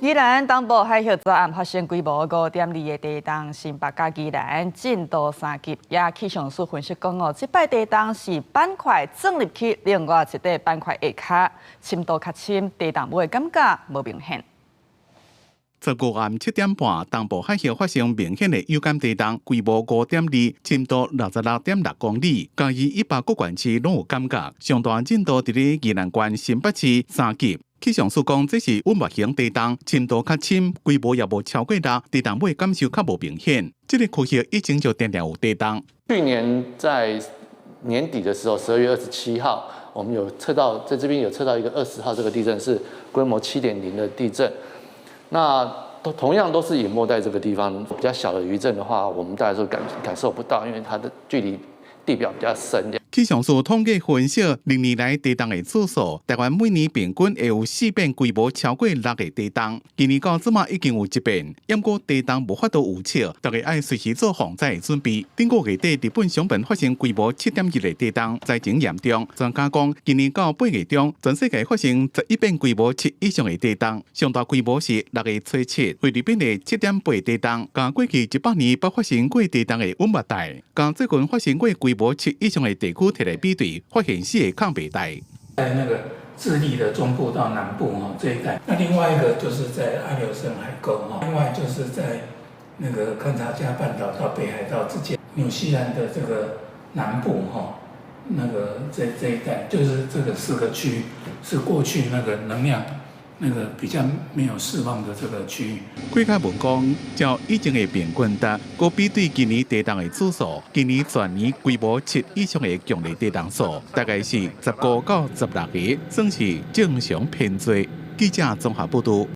宜蘭東部海峽昨暗發生規模5.2的地動，新北佮宜蘭震度3級。也氣象署分析講哦，這擺地動是板塊鑽入去另外一塊板塊下跤，深度較深，地動尾的感覺無明顯。 15暗7點半，東部海峽發生明顯的有感地動，規模5.2，深度66.6公里，嘉義以北各縣市攏有感覺。上大震度佇咧宜蘭縣新北市3級。氣象署講，這是穩脈型地動，深度較深，規模也無超過6，地動尾感受較無明顯。這個區域以前就定定有地動。去年在年底的時候，12月27號，我們有測到，在這邊有測到一個20號這個地震是規模7.0的地震。那都同樣都是隱沒在這個地方，比較小的餘震的話，我們大家都感受不到，因為它的距離地表比較深。氣象署統計分析，歷年來地動的次數，台灣每年平均會有四遍規模超過六个地動。今年到這馬已經有一遍，毋過地動無法度預測，大家愛隨時做防災的準備。頂個月底，日本熊本發生規模7.1的地動，災情嚴重。專家講，今年到8月中，全世界發生11遍規模7以上的地動，上大規模是6月初7，菲律賓的7.8地動，佮過去100年捌發生過地動的穩脈帶，佮最近發生過規模7以上的地區。提來比對，發現四个空白帶。在那個智利的中部到南部哈這一帶，那另外一個就是在阿留申海溝哈，另外就是在那個勘察加半島到北海道之間，紐西蘭的這個南部哈，那個這一帶，就是這個四個區是過去那個能量那個比較沒有釋放的這個區域。郭凱文講，照以前的平均值，閣比對今年地動的指數，今年全年規模7以上的強烈地動數，大概是15到16個，算是正常偏多。記者綜合報道。